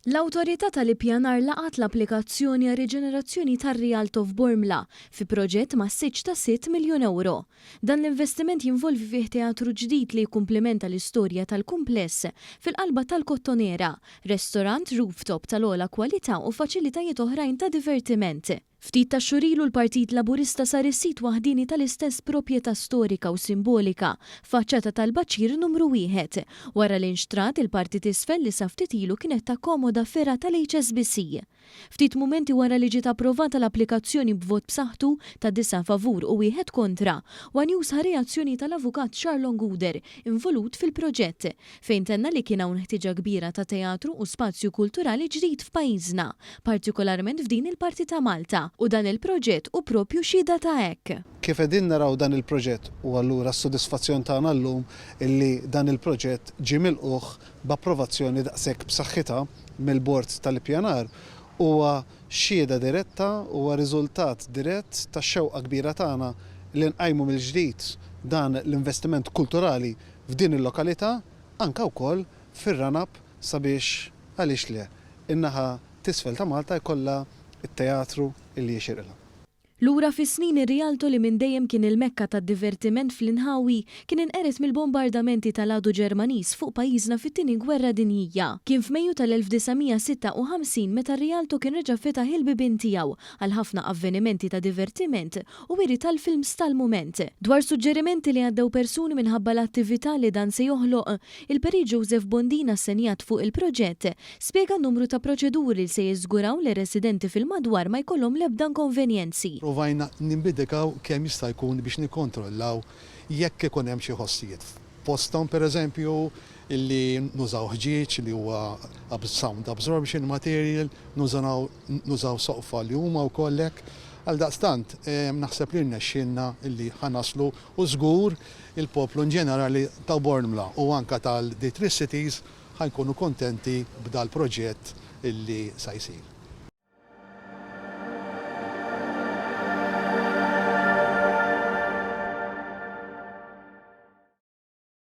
L-Awtorità tal-Ippjanar laqgħet l-applikazzjoni għar-riġenerazzjoni tar-Rialto f'Bormla fi proġett massiċċ ta' €6 miljun. Dan l-investiment jinvolvi fih teatru ġdid li jikkumplementa l-istorja tal-kumpless fil-qalba tal-Kottonera, restorant rooftop tal-ogħla kwalità u faċilitajiet oħrajn ta' divertiment. Ftit tax-xhur ilu l-Partit Laburista sar is-sid waħdieni tal-istess proprjetà storika u simbolika, faċċata tal-Baċir numru 1, wara li nxtrat il-parti t'isfel li sa ftit ilu kienet takkomoda fergħa tal-HSBC. Ftit mumenti wara li ġiet approvata l-applikazzjoni b'vot b'saħħtu ta' 9 favur u 1 kontra, One News ħa reazzjoni tal-Avukat Charlon Gouder involut fil-proġett, fejn tenna li kien hawn ħtiġa kbira ta' teatru u spazju kulturali ġdid f'pajjiżna, partikolarment f'din il-parti ta' Malta, u dan il-proġett hu propju xhieda ta' hekk. Kif qegħdin naraw dan il-proġett u allura s-sodisfazzjon tagħna llum illi dan il-proġett ġie milqugħ b'approvazzjoni daqshekk b'saħħitha mill-Bord tal-Ippjanar huwa xhieda diretta, huwa riżultat dirett tax-xewqa kbira tagħna li nqajmu mill-ġdid dan l-investiment kulturali f'din il-lokalità, anke wkoll fir-run-up sabiex, għaliex le, in-naħa t'isfel ta' Malta jkollha t-teatru li jixirqilha. Lura fis-snin ir-Rialto, li minn dejjem kien il-mekka tad-divertiment fl-inħawi, kien inqered mill-bombardamenti tal-għadu Ġermaniż fuq pajjiżna fit-Tieni Gwerra Dinjija. Kien f'Mejju tal-1956 meta r-Rialto kien reġa' fetaħ il-bibien tiegħu għal ħafna avvenimenti ta' divertiment u wiri tal-films tal-mument. Dwar suġġerimenti li għaddew persuni minħabba l-attività li dan se joħloq, il-Perit Joseph Bondin, assenjat fuq il-proġett, spjega numru ta' proċeduri li se jiżguraw li residenti fil-madwar ma jkollhom l-ebda inkonvenjenzi. Provajna nimmitigaw kemm jista' jkun biex nikkontrollaw jekk ikun hemm xi ħossijiet. Fosthom, pereżempju, illi nużaw ħġieġ li huwa sound absorption material, nużaw soqfa li huma wkoll hekk. Għaldaqstant, naħseb li rnexxielna illi ħa naslu u żgur il-poplu in ġenerali ta' Bormla u anka tal-The Three Cities ħa jkunu kontenti b'dal proġett illi sa jsir.